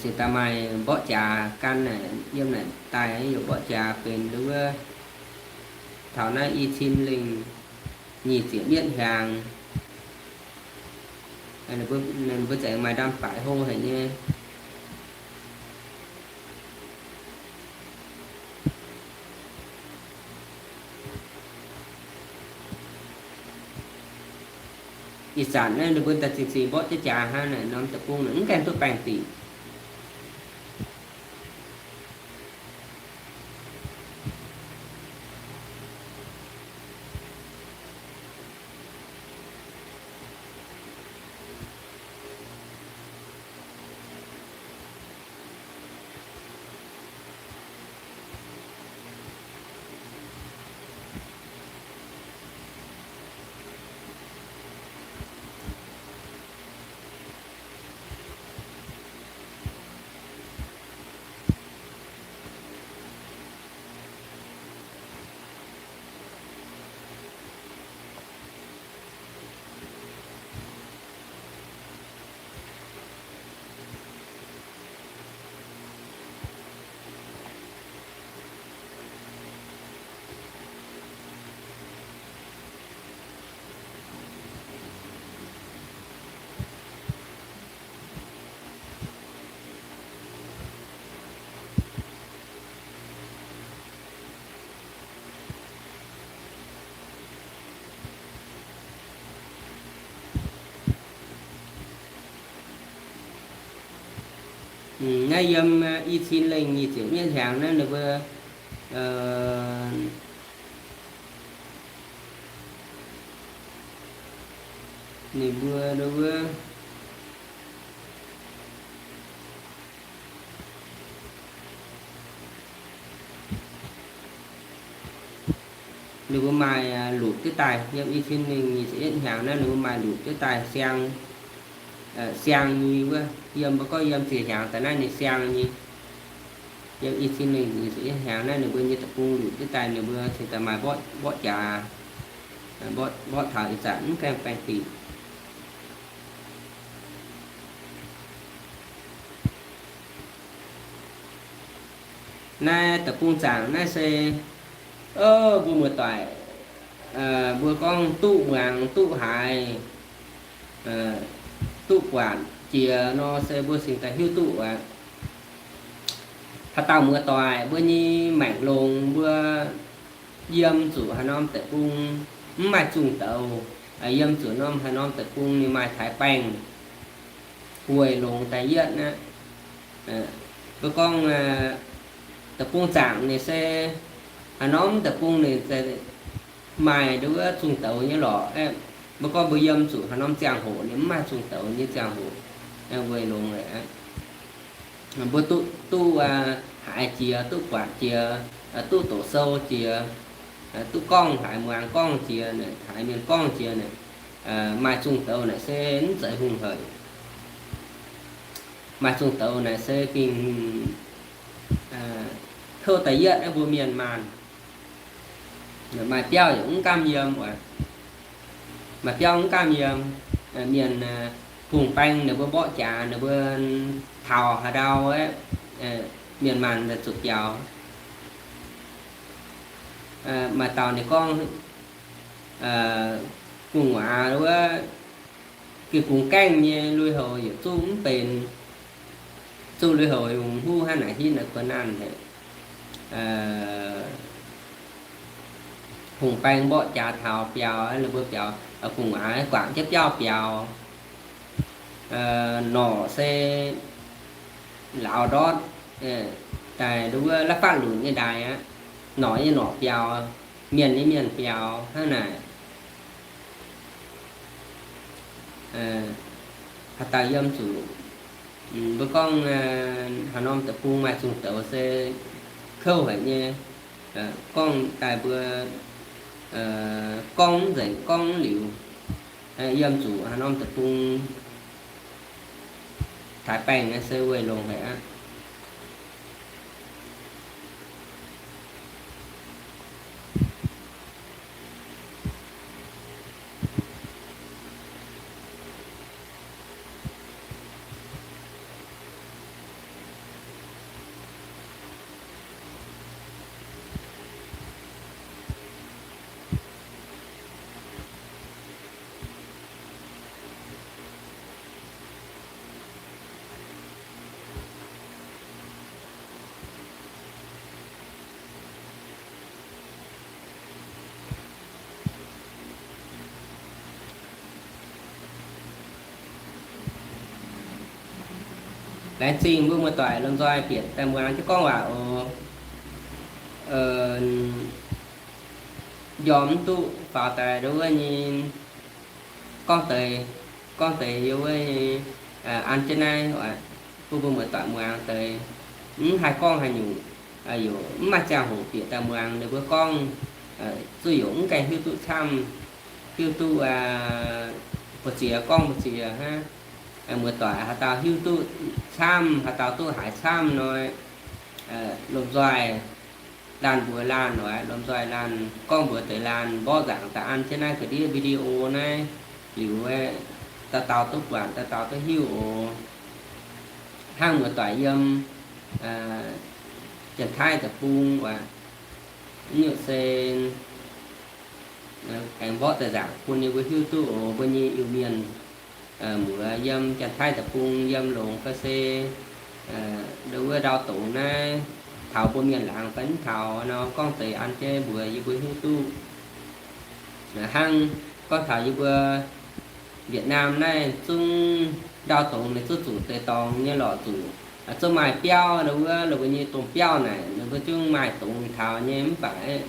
Cingx daaih maaih mborqv jaax gan naaic, yiem naaic daaih yaac mborqv jaax benx wuov. Taux naaiv i cin lengh nyic ziepc yietv hnyangx, ninh mbuo zengx maaih ndam baaic hlo haic nyei. Ih zanc naaiv ninh mbuo daaih zingh zingh mborqv jienv jaax hnangv naaic, norm deic-bung naaic mv gaengh duqv baengh diqc. Naaiv yiem i cin lengh nyic ziepc yietv hnyangx naaiv ninh mbuo, ninh mbuo, ninh mbuo ninh mbuo maaih lutc jienv daaih, yiem i cin lengh nyic ziepc yietv hnyangx naaiv ninh mbuo maaih lutc jienv daaih siang, siang nyei wuov, yiem mbuo gorngv yiem ziex hnyangx daaih naaiv ninh siang nyei. Yiem i cin lengh nyic ziepc yietv hnyangx naaiv ninh mbuo nyei deic-bung lutc jienv daaih ninh mbuo cingx daaih maaih mborqv jaax, mborqv taux ih zanc mv gaengh baengh diqc. Naaiv deic-bung zaangc naaiv se, mbuo muoz-doic, mbuo gorngv duqv muangx duqv haiz, duqv buatc jiex nor se mbuo cingx daaih hiuv duqv aqv. Haaix dauh muoz-doic mbuo nyei maengc longx mbuo yiem zuqc haaix norm deic-bung mv maaih zungh douz, yiem zuqc norm haaix norm deic-bung ninh maaih taaix baengh weic longx daaih yietv aqv. Mbuo gorngv deic-bung zaangc ninh se haaix norm deic-bung ninh maaih nduov zungh douz nyei lorqc. Mbuo gorngv mbuo yiem zuqc haaix norm ziangh hoc ninh mv maaih zungh douz nyei ziangh hoc, weic longx aqv. Mbuo duqv, duqv haiz jiex, duqv buatc jiex, duqv doqc sou jiex, duqv gorngv haiz muangx gorngv jiex, haiz mienh gorngv jiex, maaih zungh douz naaic se mv zeiz hungh haic. Maaih zungh douz naaic se gengh kouv da'yietv mbuo mienh maanh. Maaih biauv yaac mv gaamv yiem oc. Maaih biauv mv gaamv yiem. Mienh hungh baeng ninh mbuo mborqv jaax, ninh mbuo taux haaix ndau, mienh maanh zuqc biaux. Maaih dauh ninh gorngv, gu'nguaaz wuov, gengh kungx gaengh nyei, lui-houx yietc zuqv mv benx. Zuqv lui-houx hungx huv hnangv naaic hitv naaiv kuv naanh haic. Hungh baeng mborqv jaax taux biaux, ninh mbuo biaux, gu'nguaaz guangc jienv biauv biaux. Norqc se lauz ndortv daaih nduov wuov la'faqv lunc nyei ndaaix aqv. Norqc nyei norqc biaux, mienh nyei mienh biaux hnangv naaic. Haaix dauh yiem zuqc, mbuo gorngv haaix norm deic-bung maaih zungh douz se kouv haic nyei. Gorngv daaih mbuo gorngv mv nzengc, gorngv mv liuz, yiem zuqc haaix norm deic-bung taaix baengh naaiv se weic longx haic aqv. Laengz zingh mbuo muoz-doic lomh nzoih bieqc daaih muangx jienv gorngv waac oc. Njormh mv duqv faaux daaih ndau wuov nyei gorngv deix, gorngv deix yiem wuov an jienv naaiv bun mbuo muoz-doic muangx deix. Mv haih gorngv haaix nyungc, yaac mv maaih ziangh hoc bieqc daaih muangx ninh mbuo gorngv, zuqc yaac mv gaengh hiuv duqv camv, hiuv duqv mbu'ziex gorngv mbu'ziex hnangv. Muoz-doic haaix dauh hiuv duqv camv, haaix dauh duqv haiz camv nor, lomh nzoih laanh mbuox laanh oc, lomh nzoih laanh gorngv mbuox deix laanh mborqv nzaangc daaih an jienv naaiv ga'ndiev video naaiv liuz, dauh dauh duqv buatc, dauh dauh duqv hiuv oc. Hnangv muoz-doic yiem Janx-Taiv deic-bung oc, nyungc se aengx mborqv daaih nzaangc bun ninh mbuo hiuv duqv oc. Mbuo nyei Iu-Mienh muoz yiem Janx-Taiv deic-bung yiem longx fai se ndau wuov ndau dongz naaiv, taux mbuo mienh laangz fai mv taux nor, gorngv deix an jienv mbuox yie mbuo hiuv duqv. Hnangv gorngv taux yie mbuo Việt Nam naaiv zungv ndau dongz ninh zungv zuqc deix dorngx nyei lorqc, zuqc zungv maaih biauv ndau wuov, ninh mbuo nyei domh biauv naaic ninh mbuo zungv maaih dongz taux nyei mv baac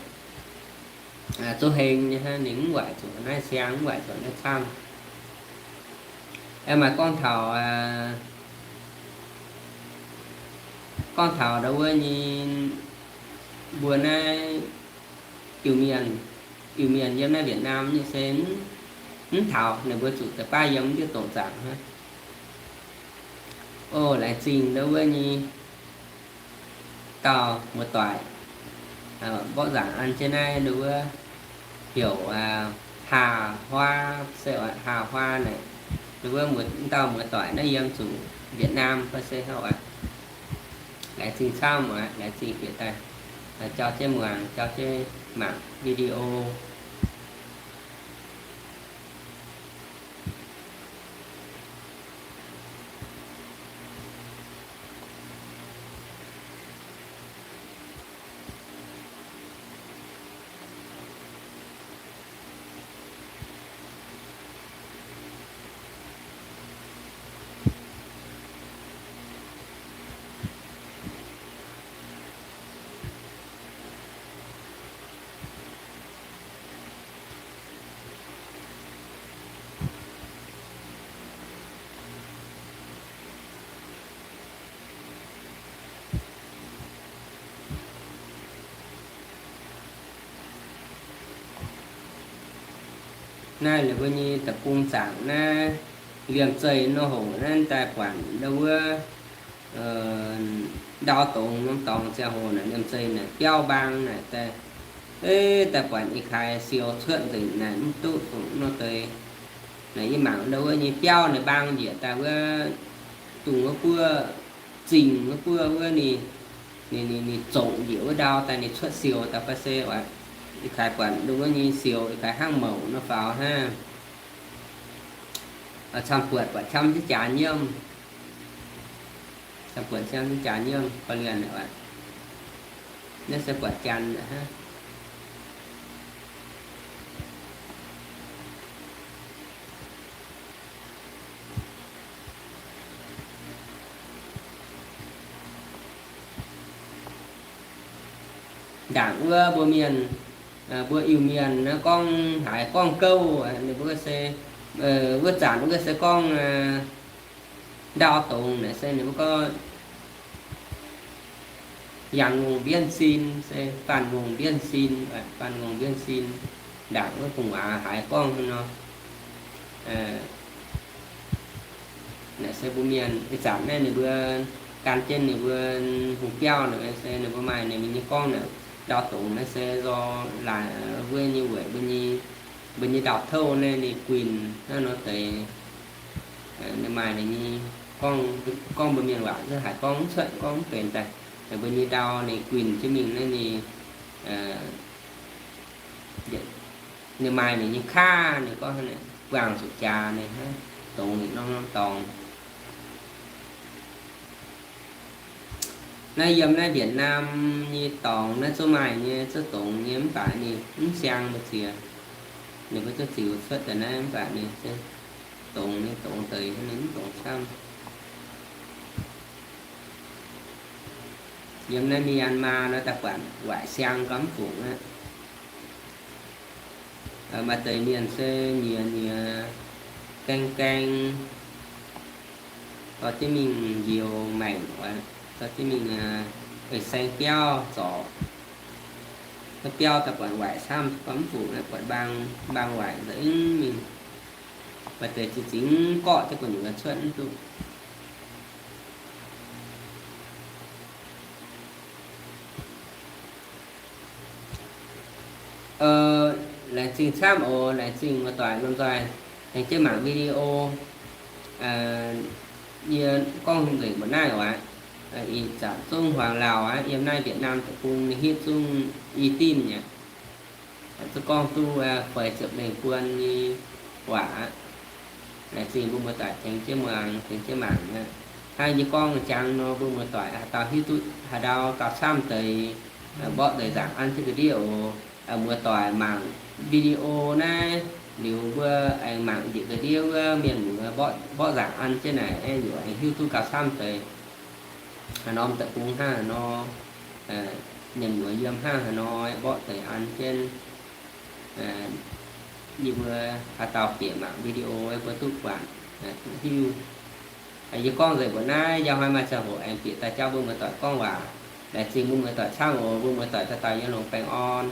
zuqc heng nyei hnangv, ninh mv waaic zuqc naaiv siang, mv waaic zuqc naaiv camv. Aengx maaih gorngv taux, gorngv taux ndau wuov nyei mbuo naaiv Iu-Mienh, Iu-Mienh yiem naaiv Việt Nam nyei se mv taux, ninh mbuo zuqc deix baav yiem mv diuh doqc zaangc hnangv. O, laengz zingh ndau wuov nyei dauh muoz-doic mborqv nzaangc an jienv naaiv ndau wuov heuc Haa Huaa, se Haa Huaa naaic, ndau wuov dauh muoz-doic naaiv yiem zuqc Việt Nam fai se haaix aqv. Laengz zingh camv aqv, laengz zingh bieqc daaih jauv jienv muangx, jauv jienv mangc video. Naaiv ninh mbuo nyei deic-bung zaangc naaiv liemh zeih nor hoc naaiv daaih buatc ndau wuov ndau dongz norm dorngx ziangh hoc naaic liemh zeih naaic biauv mbaang naaic daaih, daaih buatc ih kaaix siou cuotv nzengc naaic mv duqv nor deix. Naaic yie mangc ndau wuov nyei biauv naaic mbaang njiec daaih wuov, dongh wuov buov zingh wuov buov wuov ninh, ninh, ninh, ninh zongc njiec wuov ndau daaih ninh cuotv siou daaih fai se ih kaaix buatc ndau wuov nyei siou ih kaaix hnangv mouc nor faaux hnangv. Camv-buatc buatc camv jienv jaax nyiemv. Camv-buatc camv jienv jaax nyiemv korv-lienh aqv. Naaiv se buatc janx aqv hnangv. Ndaangc wuov mbuo mienh, mbuo Iu-Mienh naaiv gorngv haaix gorngv gouv, ninh mbuo se, wuov zanc wuov se gorngv ndau dongz naaic se ninh mbuo gorngv yangh ngongh mbienv sin, se fanh ngongh mbienv sin, fanh ngongh mbienv sin. Ndaangc wuov gu'nguaaz haaix gorngv nor, naaic se mbuo mienh ih zanc naaiv ninh mbuo gan jienv ninh mbuo hungh biauv naaic se ninh mbuo maaih ninh mbuo nyei gorngv naaic, ndau dongz naaiv se lorz laaix wuov nyei weic mbuo nyei, mbuo nyei ndau-touv naaiv ninh guinh naaiv nor deix. Ninh maaih ninh nyei gorngv, gorngv mbuo mienh waac se haiz gorngv mv cuotv, gorngv mv benx daaih. Mbuo nyei ndau ninh guinh jienv mingh naaiv ninh, ninh maaih ninh nyei kaav, ninh gorngv buangh zuqc jaax ninh hnangv, dongz ninh norm norm dorngx. Naaiv yiem naaiv Việt Nam nyei dorngx naaiv zungv maaih nyei, zungv dongz nyei mv baac ninh mv siang mbu'ziex. Ninh mbuo zungv ziux cuotv daaih naaiv mv baac ninh dongz nyei, dongz deix ninh mv dongz camv. Yiem naaiv Myanmar nor daaih buatc waaic siang gau mv fungc aqv. Maaih deix mienh se nyiex nyiex gaeng gaeng, dorh jienv mingh njoux maengc, dorh jienv mingh eix saeng biauv zorc. Biauv daaih buatc waaic camv gau mv fungc aqv, buatc mbaang, mbaang waaic nzengc mingh. Maaih deix zinh zingx gorqv jienv gu'nyuoz cuotv mv duqv. Laengz zingh camv oc, laengz zingh muoz-doic lomh nzoih aengx jienv mangc video. Yie gorngv nzengc mbuo naaiv oc aqv. Ih zanc zungv huaang lauh aqv, yiem naaiv Việt Nam deic-bung ninh hitv zungv i dimv nyei. Zuqc gorngv duqv feix ziepc lengh buon nyei waac aqv. Laengz zingh mbuo muoz-doic tengx jienv muangx, tengx jienv mangc aqv. Hnangv yie gorngv jangx nor, mbuo muoz-doic haaix dauh hiuv duqv haaix ndau gauh camv deix, mborqv deix nzaangc an jienv ga'ndiev oc. Muoz-doic mangc video naaiv liuz, mbuo aengx mangc njiec ga'ndiev wuov mienh muoz mborqv nzaangc an jienv naaic, aengx yaac aengx hiuv duqv gauh camv deix. Haaix norm deic-bung hnangv haaix nor, mienh muoz yiem hnangv haaix nor, mborqv deix an jienv. Yie mbuo haaix dauh bieqc mangc video mbuo duqv buatc, duqv hiuv. Yie gorngv nzengc mbuo naaiv, yaac hnoi maaih ziangh hoc aengx bieqc daaih jauv mbuo muoz-doic gorngv waac. Laengz zingh mbuo muoz-doic camv oc, mbuo muoz-doic dauh dauh yiem longx baengh orn.